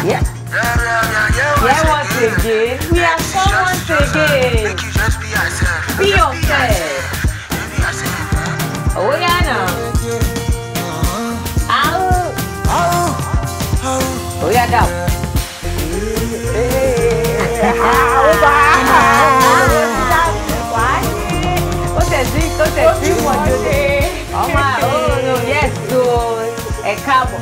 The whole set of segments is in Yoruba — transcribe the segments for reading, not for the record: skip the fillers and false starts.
Yeah. Yeah, once again. We are come once again. Be yourself. Oh yeah now. Oh yeah now. Yes, so ẹ káàbọ̀.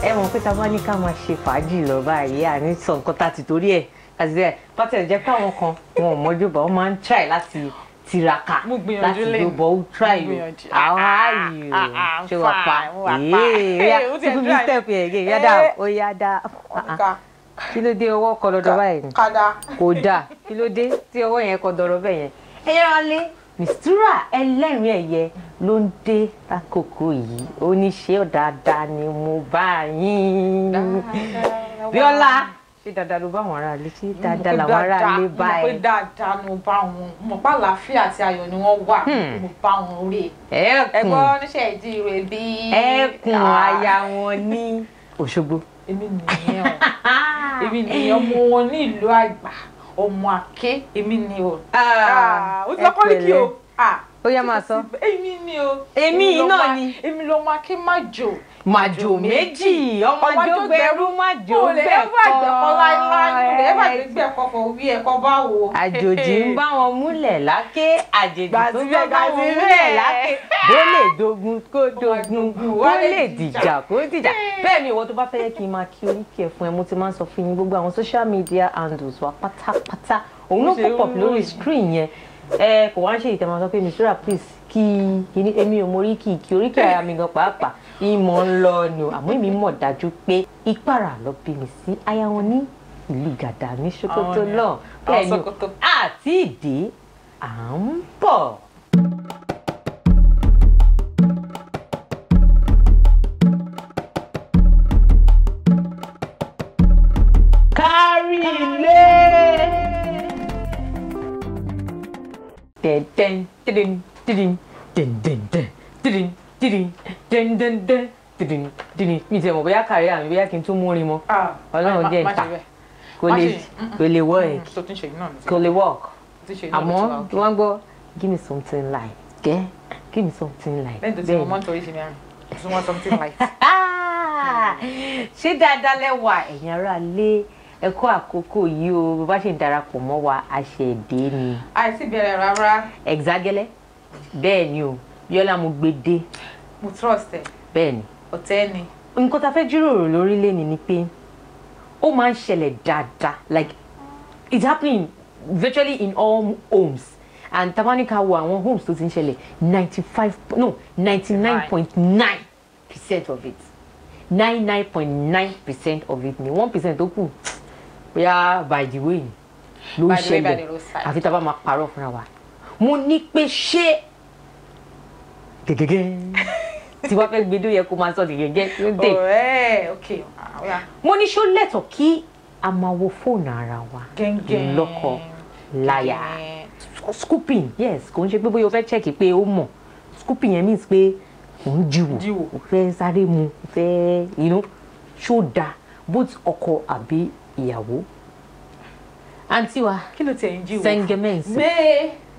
Ẹ mọ̀ pé tá a bá ní ká máa ṣe fàájì lọ báyìí, à ní sọ nǹkan tá a ti torí ẹ̀ àti ẹ̀ pátẹ̀ jẹ́ pé àwọn kan wọn ò mọ́jú bọ̀, wọ́n máa ń try láti tiraka láti gbọ́ ó try o. How are you? Ṣé wàá pa? Ee, tún fi step yẹn again, yá dá, ó yá dá. Kí ló dé ọwọ́ kọ lọ́dọ̀ báyìí? Kò dáa. Kí ló dé tí ọwọ́ yẹn kọ dọ̀rọ̀ bẹ́ẹ̀ yẹn? Ẹ yára lé. Mistura ẹlẹ́rìn ẹ̀yẹ ló ń dé lákòókò yìí. Oníṣẹ́ dáadáa ni mo bá yín. Bíọ́lá, ṣé dáadáa ló bá àwọn aráalé? Ṣé dáadáa làwọn aráalé bá ẹ? Mo pé dáadáa ni mo bá wọn. Mo pa àlàáfíà àti ayọ̀ ni wọ́n wà. Mo bá wọn rí. Ẹ̀gbọ́n oníṣẹ́ ìdíire bí. Ẹkùn aya wọn ní Òṣogbo. Èmi nìyẹn o. Èmi nìyẹn, ọmọ wọn ní ìlú àgbà. Ọmọ àké, èmi ni o. Ó ti lọ́kọ́ ní kí o. Ó yá máa sọ. Èmi ni o. Èmi náà ni. Èmi lọmọ aké májò. Màjò méjì, ọmọ àjọgbẹrú májò gbẹ̀kọ́. Mo lè ẹ bá gbẹ̀kọ́ fọ wí ẹ̀kọ́ bá wo. Àjòjì ń bá wọn múlẹ̀ láké, àjèjì tó bá wọn múlẹ̀ láké. Bó lè dogun kó dogun, bó lè dìjà kó dìjà. Bẹ́ẹ̀ ni ìwọ tó bá fẹ́ kí n máa kí oríkì ẹ̀ fún ẹ, mo ti máa ń sọ fún yín gbogbo àwọn social media handles wa pátápátá. Òun ló pop up lórí screen yẹn. Ẹ kò wá ń ṣe ìtẹ̀mọ́ sọ pé Mistura please kí èmi ò mọ oríkì kí oríkì ara mi gan pàápàá ìmọ̀ ń lọ nù, àmọ́ èmi mọ̀ dájú pé Ìpàrà lọ bí mi sí aya wọn ní ìlú Gàdá ní Sókótó náà. Bẹ́ẹ̀ ni àti ìdí à ń bọ̀. Kárí ilé. Dun dun dun dun dun dun dun dun dun dun dun dun dun. Mi ti mọ̀ bóyá kárí àmì bóyá kí n tún mú orin mọ́. Ọlọ́run jẹ́ ìta kò lè work, kò lè work. Àmọ́ wọ́n gbọ́ give me something light, give me something light. Lẹ́yìn tó ti mọ̀ mọ́tò oríṣi mẹ́rin, tún wọ́n something light. Ṣé dáadáa lẹ́wà ẹ̀yin ará lé? Ẹ kú àkókò yìí o, bó bá ṣe ń darapọ̀ mọ́ wa, a ṣe dé ni. Àìsí bẹ̀rẹ̀ rárá. Ẹ̀xágẹ́lẹ́ bẹ́ẹ̀ ni o, Bíọ́lá mo gbé dé. Mo trust ẹ. Bẹ́ẹ̀ ni. Ọ̀tẹ́ ni. Nǹkan tá a fẹ́ jíròrò lórí lẹ́ni ni pé ó máa ń ṣẹlẹ̀ dáadáa, like it's happening virtually in all homes, and tabanika wo àwọn homes tó ti ń ṣẹlẹ̀ 99.9% of it, 99.9% of it ni 1% tó kù bóyá by the way ló ń ṣẹlẹ̀, àfi tá a bá máa parọ́ fúnra wa. Mo ní pé ṣé gẹ́gẹ́gẹ́ tí wọ́n fẹ́ gbẹdọ̀ yẹ kó máa sọ gẹ́gẹ́ ló dé. Mo ní ṣó lẹ́tọ̀ọ́ kí a máa wo fóònù ara wa lọ́kọ láya? Scooping, yes, kò ń ṣe pé bóyá o fẹ́ check pé ó mọ̀. Scooping yẹn means pé ò ń jíwò, ò fẹ́ sáré mu, ò fẹ́, you know, ṣó dáa both ọkọ àbí ìyàwó. Àǹtí wa, kí ló tiẹ̀ ń jíwò? Sẹ́ńgẹ́mẹ́ǹsì.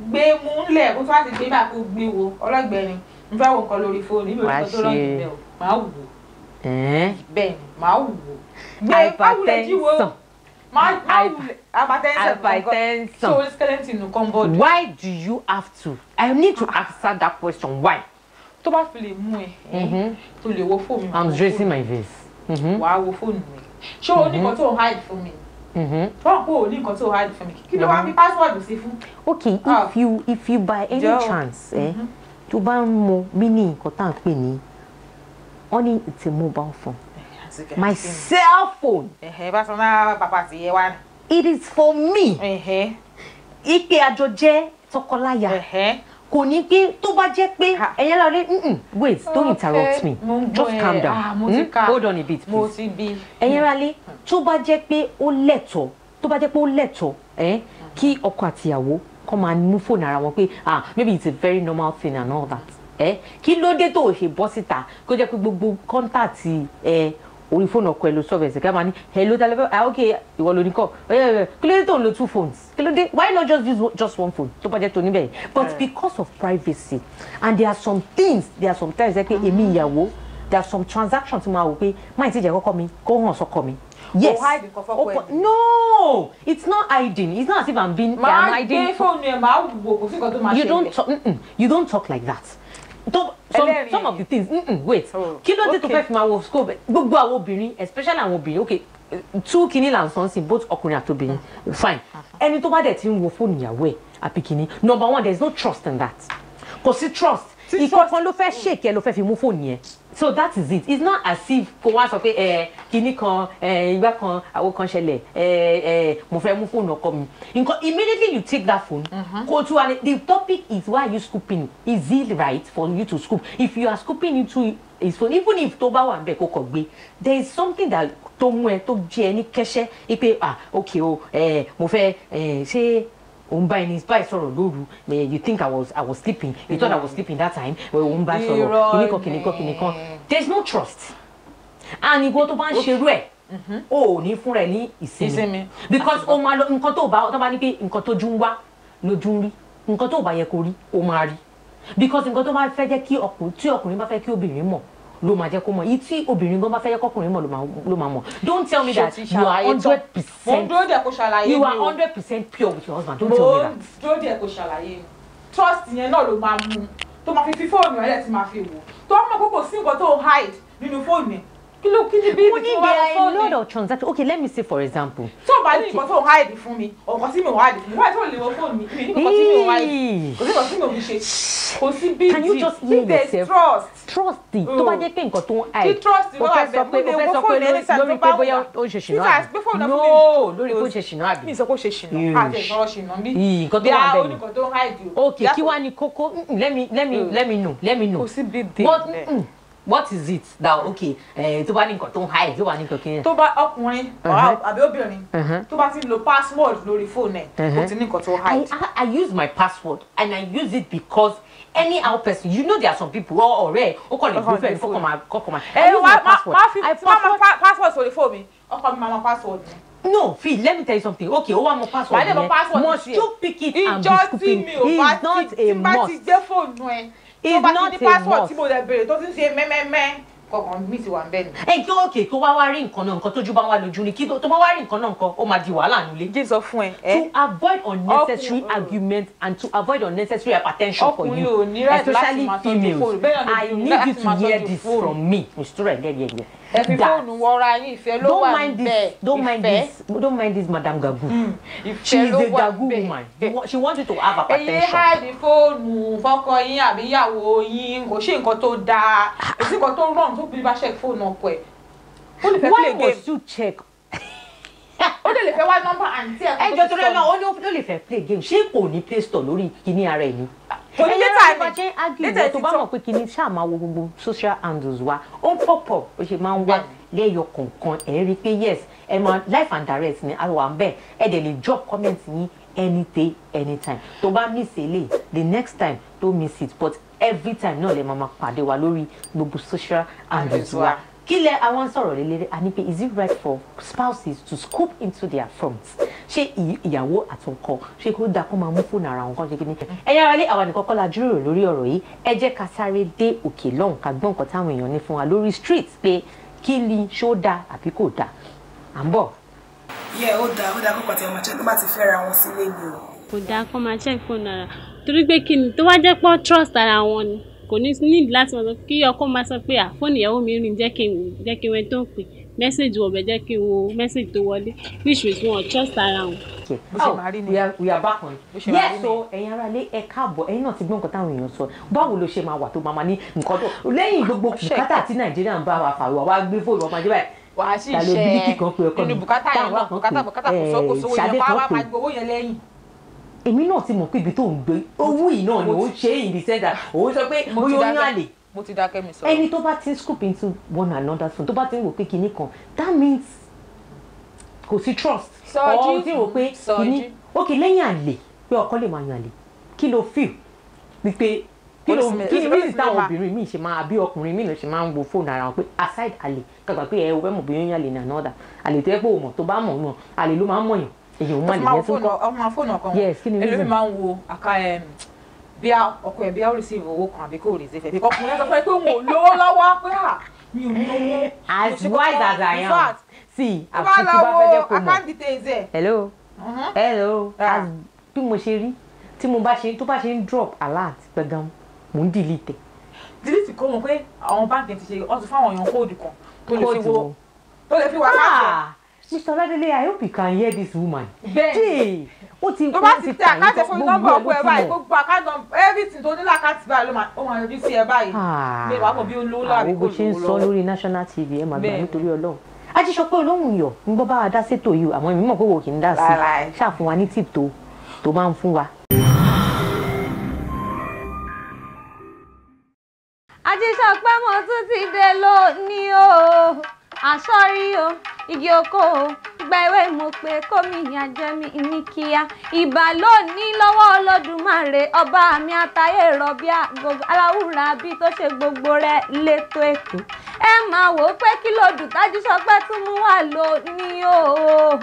Gbé mú lẹ̀ kó tó wá ti gbé bá kó gbé wo ọlọ́gbẹ́ni. N fẹ́ wo nǹkan lórí fóònù, ibi òṣìṣẹ́ tó lọ́ọ̀dì bẹ́ẹ̀ o, màá wò ó. Bẹ́ẹ̀ ni, màá wò ó. Gbé wulẹ̀ jíwò. Hypertension. So skeleton nù kọ́ńbọ̀dù. Why do you have to? I need to answer that question. Why? Tó bá fi lè mú ẹ, tó lè wo fóònù mi. I'm dressing my face. Wàá wo fóònù mi. Ṣé o ní nǹkan tó ń hide fún mi? Wọ́n kò ní nǹkan tó hide fún mi. Kí ló wá fi password sí fún? Okay, if you by any chance, tó bá ń mọ mí ní nǹkan tá à ń pè ní, wọ́n ní it's a mobile phone. My cell phone. It is for me. Ike àjọ jẹ́ tọkọláya. Kò ní pé tó bá jẹ́ pé ẹ̀yin lọ rí, wait, don't interrupt me. Just calm down. Hold on a bit, please. Ẹ̀yin rálé, tó bá jẹ́ pé ó lẹ́tọ̀ọ́, tó bá jẹ́ pé ó lẹ́tọ̀ọ́, kí ọkọ àtìyàwó kó máa mú fóònù ara wọn pé ah maybe it's a very normal thing and all that. Kí ló dé tó ṣe bọ́ síta kó jẹ́ pé gbogbo kọ́ńtàtì Orí fóònù ọkọ ẹ ló sọ̀rọ̀ ẹ̀sìn ká máa ní hello tálẹ́fẹ́, ah ok, ìwọ ló ní kọ́, kí ló dé tó ń lo two phones, kí ló dé, why not just use just one phone tó bá jẹ́ tó níbẹ̀? But because of privacy, and there are some things, there are some times ẹ pé èmi ìyàwó, there are some transactions tí máa wò pé máì tí jẹ́ kọ́kọ́ mi kó hàn sọ́kọ mi. Yes. O hide nǹkan fọ́kọ ẹ. No, it's not hiding. It's not as if I'm being. Máa gbé fóònù ẹ̀, máa wò, kò sí nǹkan tó máa You ṣẹlẹ̀. don't talk. You don't talk like that. Some of the things. Wait. Kí ló dé tó fẹ́ fi máa wo scope? Gbogbo àwọn obìnrin, especially àwọn obìnrin, okay, two kìíní là ń sọ sí, both ọkùnrin àti obìnrin. Fine. Ẹni tó bá dẹ̀ ti ń wo fóònù ìyàwó ẹ̀ àbí kìíní. Number one, there is no trust in that. Kò sí trust. Ìkọ̀kan ló fẹ́ ṣèkẹ́ ló fẹ́ fi mú fóònù yẹn. So that is it. It's not as if kò wá sọ pé kinní kan, ìgbà kan, àwo kan ṣẹlẹ̀, mo fẹ́ mú fóònù ọkọ mi. Nǹkan immediately you take that phone, kò tún wà ní, the topic is why are you scooping? Is it right for you to scoop? If you are scooping into his phone, even if tó bá wà níbẹ̀ kó kọ̀ gbé, there is something that tó mú ẹ tó jẹ ẹ ní kẹ́sẹ́ pé ah okay o, mo fẹ́ ṣé òun bá ẹni báyìí sọ̀rọ̀ lóru, you think I was sleeping, you thought I was sleeping that time, òun bá sọ̀rọ̀ kìnìkan kìnìkan kìnìkan. There is no trust. And ìwọ tó bá ń ṣerú ẹ̀, o ò ní fúnra ẹ ní ìsinmi, because o máa lọ nǹkan tó bá tó bá ní pé nǹkan tójú ń wá lójú ń rí, nǹkan tó bá yẹ kó rí o máa rí, because nǹkan tó bá fẹ́ jẹ́ kí ọkùnrin, tí ọkùnrin bá fẹ́ kí obìnrin mọ̀ ló máa jẹ́ kó mọ̀, tí obìnrin gan bá fẹ́ jẹ́ kọ́kùnrin mọ̀ ló máa mọ̀. Don't tell me that you are 100%, you are 100% pure with your husband. Don't tell me that. Mo dúró díẹ̀ kó ṣàlàyé. Trust yẹn náà ló máa mú tó máa fi fóònù ẹ̀ tí máa fi wò, tó mọ̀ pé kò sí nǹkan tó hide nínú fóònù ẹ̀. Kí ló kí ni bí ibi tí wọ́n bá fóònù ẹ̀? There are a lot of transactions. Okay, let me say for example. Tó o bá ní nǹkan tó hide fún mi, ọ̀kan tí mi ò hide fún mi, wáyé tó lè wo fóònù mi, mi ní nǹkan tí mi ò hide, kò sí nǹkan tí mi ò fi ṣe, kò sí bí Can you just hear yourself? Trust. Trust it. Tó bá jẹ́ pé nǹkan tó ń hide. Kí trust o fẹ́ sọ pé o fẹ́ sọ pé lórí pé bóyá ó ṣe ṣìnà àbí. No, lórí pé ó ṣe ṣìnà àbí. Mi sọ pé ó ṣe ṣìnà, àti ìṣòro ṣìnà bí. Nǹkan tó wà bẹ́ẹ̀ ni. Bí a oníkan tó ń hide o. Okay, kí wá ní kókó? Let me know, let me know. Kò sí big deal. What is it that okay, tó bá ní nǹkan tó ń hide, tó bá ní nǹkan kí n. Tó bá ọkùnrin àbí obìnrin tó bá ti ń lo password lórí fóònù ẹ̀, kò ti ní nǹkan tó hide. I use my password and I use it because anyhow person, you know there are some people ọ̀rẹ́ ó kàn lè gbé fẹ́ẹ̀ kọ́kọ́ máa. I use my password. I password sórí fóònù mi, ọkọ mi máa ma password mi. No, Phil, let me tell you something. Okay, ó wá mọ password yẹn. Must you pick it and be scooping? It's not a must. Ìjọ tí mi ò bá ti gbé fóònù ẹ. It's not a must. Tí mo lè béèrè tó ti ń ṣe mẹ́mẹ́mẹ́ kọ̀ọ̀kan mi ti wà ń bẹ́ẹ̀ ni. Ẹ kí òkè kó wá wá rí nǹkan náà, nǹkan tójú bá wà lójú ni, kí tó bá wá rí nǹkan náà nǹkan ó máa di wàhálà nílé. Jí sọ fún ẹ. To avoid unnecessary argument and to avoid unnecessary hypertension for you, especially females, I need you to hear this from me. Ẹ fi fóònù wọra yín, ìfẹ́ ló wà níbẹ̀. Don't mind this. Don't mind this, Madam Gagu. She is a Gagu woman. She wants you to have hypertension. Ẹyẹ hide fóònù fọ́kọ yín àbí ìyàwó yín, kò sí nǹkan tó dáa, kò sí nǹkan tó wrong tó bí bá check fóònù ọkọ ẹ̀. Ó lè fẹ́ play game. Why must you check? Ó lè fẹ́ wá nọ́mbà àǹtí ẹ̀. Ẹ jọ torí ẹ náà, ó lè fẹ́ play game. Ṣé kò ní Play Store lórí kíní ara ẹ̀ ni? Kò ní data ni. Data tó bá mọ̀ pé kíní ṣáà máa wo gbogbo social handles wa, ó ń pop up, ó ṣe máa ń wá lẹ́yọ kọ̀ọ̀kan, ẹ̀ rí i pé yes, ẹ máa live and direct ni a wà ń bẹ̀, ẹ dẹ̀ lè drop comment yín any day, anytime. Tó bá miss eléyìí, the next time don't miss it, but every time náà lè máa máa pàdé wa lórí gbogbo social handles wa. Kí lẹ àwọn sọ̀rọ̀ lélẹ́rẹ́, a ní pé is it right for spouses to scoop into their phones? Ṣé ìyàwó àtọkọ ṣé kó dáa kó máa mú fóònù ara wọn kan ṣe kíní? Ẹ̀yin aráalé, àwa nìkan kọ́ la jíròrò lórí ọ̀rọ̀ yìí. Ẹ jẹ́ ká sáré dé òkè lọ́hùn ká gbọ́ nǹkan táwọn èèyàn ní fún wa lórí street pé kí ni ṣó dáa àbí kò dáa. À ń bọ̀. Yẹ ó dáa, ó dáa kó pàtẹ́ ọmọ check tó bá ti fẹ́ra wọn sílé ni o. Kò dáa kó máa check fóònù ara torí pé kí ni tó wá jẹ́ pé trust ara wọn ni, kò ní need láti máa sọ kí ọkọ máa sọ pé fóònù ìyàwó mi rìn, jẹ́ kí n wò, jẹ́ kí n wẹ́n tó ń pè mẹ́sẹ̀gì wọ̀bẹ̀, jẹ́ kí n wo mẹ́sẹ̀gì tó wọlé, which means wọn trust ara wọn. Oh, we are back on. Yes, so ẹ̀yin aráalé, ẹ káàbọ̀, ẹ̀yin náà ti gbọ́ nǹkan táwọn èèyàn sọ. Báwo ló ṣe máa wà tó máa ma ní nǹkan tó lẹ́yìn gbogbo bùkátà tí Nàìjíríà ń bá wa fà wá wá gbé fóònù ọmọ ajé báyìí. Wà á sì ṣe nínú bùkátà yẹn náà, bùkátà kò sówó yẹn, wá máa gbowó yẹn lẹ́yìn. Èmi náà ti mọ̀ pé ibi tó ń gbé owó yìí náà ni ó ń ṣe in the sense that òun sọ pé bóyá ó ní àlè. Mo ti dákẹ́ mi sọ̀rọ̀. Ẹni tó bá ti ń scoop into one another phone, tó bá ti ń wò pé kinní kan, that means kò sí trust. Sọjí tí wò pé kinní ok lẹ́yìn àlè pé ọkọ lè máa yan àlè, kí ló feel wípé Kí ni reason táwọn obìnrin míì ṣe máa àbí ọkùnrin míì ló ṣe máa ń wo fóònù ara wọn pé aside àlè kàgbà pé ẹ o fẹ́ mọ̀ bí yín àlè ní another àlè tó yẹ pé o mọ̀ tó bá mọ̀ mọ̀ àlè ló máa ń mọ̀yàn èyí ò mọ̀ àlè yẹn tó kọ́. Ọmọ fóònù ọkọ wọn Yes, kí ni reason? Ẹlòmíì máa ń wo àká bí ọkọ ẹ bí a receive owó kan àbí kò receive ẹ ọkùnrin sọ pé òun ò lówó lọ́wọ́ pé à mi ò ní owó. As wise as I am, see, àfi tí bá fẹ́ jẹ́ kó mọ̀. Hello, hello, as bí mo ṣe rí tí mo bá ṣe tó bá ṣe ń drop alert gbẹ̀gàn mò ń delete. Delete kó mọ̀ pé àwọn báńkì ti ṣe wọ́n ti fáwọn èèyàn kóòdù kan tó lè fi wo tó lè fi wà káàkiri. Mr. Oladele, I hope you can hear this woman. Bẹ́ẹ̀ni. Ó ti tó bá ti tẹ àkáǹtì fún nọ́mbà ọkọ ẹ báyìí gbogbo àkáǹtì everything tó ní lákàtì báyìí ló máa yọjú sí ẹ báyìí. Bẹ́ẹ̀ wàá mọ̀ bí ó lówó lọ́wọ́ àbí kò lówó lọ́wọ́. Àwọn bó ṣe ń sọ lórí national TV ẹ máa gbà nítorí Ọlọ́run. Ajíṣọpẹ́ Olóhùn Iyọ̀ ń gbọ́ bá wa dá sétò yìí àmọ́ èmi mọ̀ pé wò kì í dá sí i ṣáà fún wa ní tip tó máa ń fún wa. Ajíṣọpẹ́ mo tún ti dé lónìí o, àsọ̀rí o, igi oko o, gba ewé mo pé kómi àjẹmí ní kíá. Ìbà lónìí lọ́wọ́ Olódùmarè ọba mi àtayé rọ̀bí gbogbo aláwùrà bí tó ṣe gbogbo rẹ̀ létò ètò. Ẹ máa wò ó pé kí lòdù t'Ajíṣọpẹ́ tún mú wá lónìí o,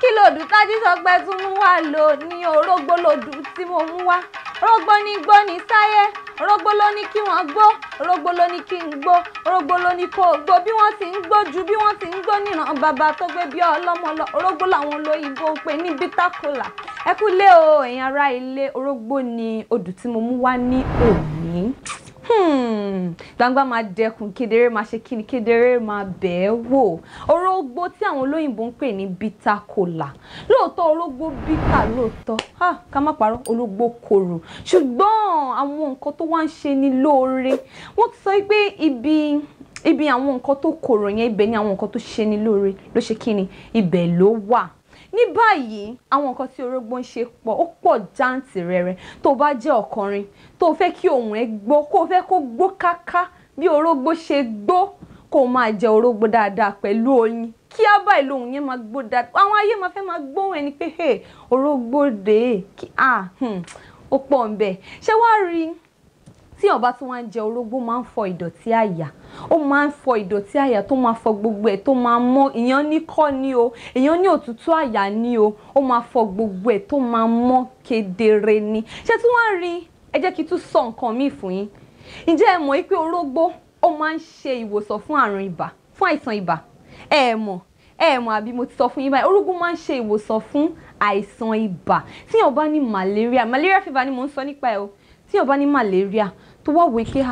kí lòdù t'Ajíṣọpẹ́ tún mú wá lónìí o, rógbó lòdù tí mo mú wá. Rógbó ní gbó ní sáyé, rógbó ló ní kí wọ́n gbó, rógbó ló ní kí n gbó, rógbó ló ní kó gbó. Bí wọ́n ti ń gbó ju bí wọ́n ti ń gbó níran bàbá tó gbé bí ọlọ́mọ lọ, orógbó làwọn olóyìnbó ń pè ní bitter kola. Ẹ kú lé o, ẹ̀yin ará ilé, orógbó ni odù tí mo mú wá ní òní. Gbangba máa dẹkùn, kedere máa ṣe kíni, kedere máa bẹ̀ẹ́ wò. Orógbó tí àwọn olóyìnbó ń pè ní bitter kola. Lóòótọ́ orógbó bitter lóòótọ́, ká má parọ́, orógbó korò. Ṣùgbọ́n àwọn nǹkan tó wá ń ṣe ni lóore. Wọ́n ti sọ pé ibi àwọn nǹkan tó korò yẹn, ibẹ̀ ni àwọn nǹkan tó ṣe ni lóore ló ṣe kíni, ibẹ̀ ló wà. Ní báyìí àwọn nǹkan tí orógbó ń ṣe pọ̀, ó pọ̀ jàǹtìrẹrẹ. Tó bá jẹ́ ọkùnrin tó fẹ́ kí ohùn ẹ gbó, kó fẹ́ kó gbó káká bí orógbó ṣe gbó, kó máa jẹ orógbó dáadáa pẹ̀lú oyin. Kí á báyìí lóhùn yẹn máa gbó dáadáa, àwọn ayé máa fẹ́ máa gbóhùn ẹni pé hey, orógbó rèé, kí ó pọ̀ ń bẹ̀. Ṣé wàá rí tí ọba tí wọ́n ń jẹ orógbó máa ń fọ ìdọ̀tí àyà, ó máa ń fọ ìdọ̀tí àyà tó máa fọ gbogbo ẹ̀ tó máa mọ́. Èèyàn ní kọ́ ni o, èèyàn ní òtútù àyà ni o, ó máa fọ gbogbo ẹ̀ tó máa mọ́ kedere ni. Ṣé tí wọ́n rí, ẹ jẹ́ kí n tún sọ nǹkan míì fún yín. Ǹjẹ́ ẹ mọ̀ pé orógbó ó máa ń ṣe ìwòsàn fún àrùn ibà, fún àìsàn ibà? Ẹ mọ̀, ẹ mọ̀ àbí mo ti sọ fún yín báyìí, orógbó máa ń ṣe ìwòsàn fún àìsàn ibà. Tí èèyàn bá ní malaria, malaria fever ni mò ń sọ nípa ẹ̀ o. Tí èèyàn bá ní malaria tó wá wò pé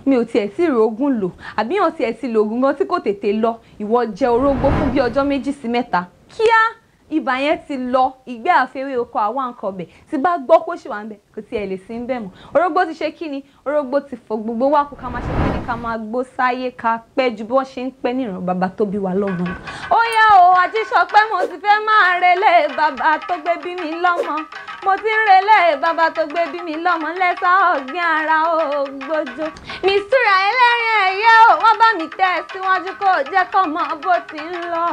mi ò tiẹ̀ tí rògùn lò, àbí èèyàn tiẹ̀ ti lògùn gan tí kò tètè lọ, ìwọ jẹ orógbó fún bí ọjọ́ 2 sí 3, kíá ibà yẹn ti lọ. Ìgbẹ́ àfẹ́wé oko àwọn nǹkan ọbẹ̀ tí bá gbọ́ kó ṣì wà ń bẹ̀, kò tiẹ̀ lè sí ń bẹ̀ mọ́. Orógbó ti ṣe kíni, orógbó ti fọ gbogbo wa kó ká máa ṣe kíni, ká máa gbó sáyé, ká pẹ́ ju bí wọ́n ṣe ń pẹ́ níran bàbá tó bí wa lọ́mọ. Ó yá o, Ajíṣọpẹ́ mo ti fẹ́ máa relé bàbá tó gbé bí mi lọ́mọ. Mo ti ń relé bàbá tó gbé bí mi lọ́mọ lẹ́sà ọ̀gbìn ara ògbójó. Mistura ẹlẹ́rìn ẹ̀yẹ o, wọ́n bá mi tẹ̀ síwájú kó jẹ́ kó mọ bó ti ń lọ.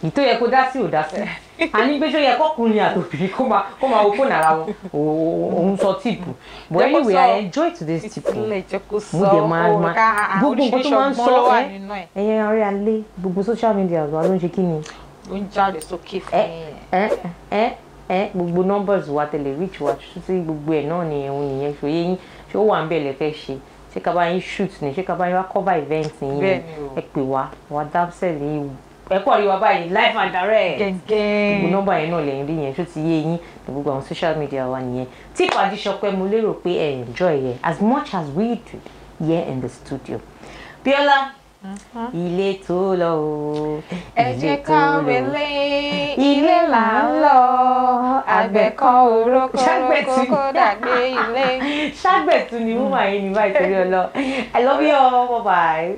Ìtò yẹ kó dá sí ò dá sí. Àní pé ṣó yẹ kọkùnrin àtòbìnrin kó máa wo fóònù ara wọn, òun sọ tíìpù. But anyway, I enjoy today's tip. Mo dẹ̀ máa gbogbo nǹkan tó máa ń sọ ẹ́ ẹ̀yẹn ọ̀rẹ́ alẹ́ gbogbo social media wa ló ń ṣe kí ni. Ló ń jáde sókè fún yín. Gbogbo numbers wa tẹ̀lé reach wa títí gbogbo ẹ̀ náà ni ẹ̀hún nìyẹn. Ṣòye yín ṣé ó wà ń bẹ̀ lẹ fẹ́ ṣe, ṣé ká bá yín shoot ni, ṣé ká bá yín wá cover event yín ni, ẹ pè wá wá dábsẹ̀ ní ẹ kọ́ rí wa báyìí live and direct. Gbogbo nọ́mbà yẹn náà lẹ́yìn rí yẹn, ṣó ti yé yín ní gbogbo àwọn social media wa nìyẹn. Tip Ajíṣọpẹ́ mo lérò pé ẹ enjoy yẹ as much as we do here in the studio. Bíọ́lá, ilé tó lọ o, ẹ jẹ́ ká relé, ilé là ń lọ, àgbẹ̀ kan orókó kókó dàgbé ilé. Ṣàgbẹ̀tù ni woman yìí ní báyìí torí ọlọ. I love you all, bye bye.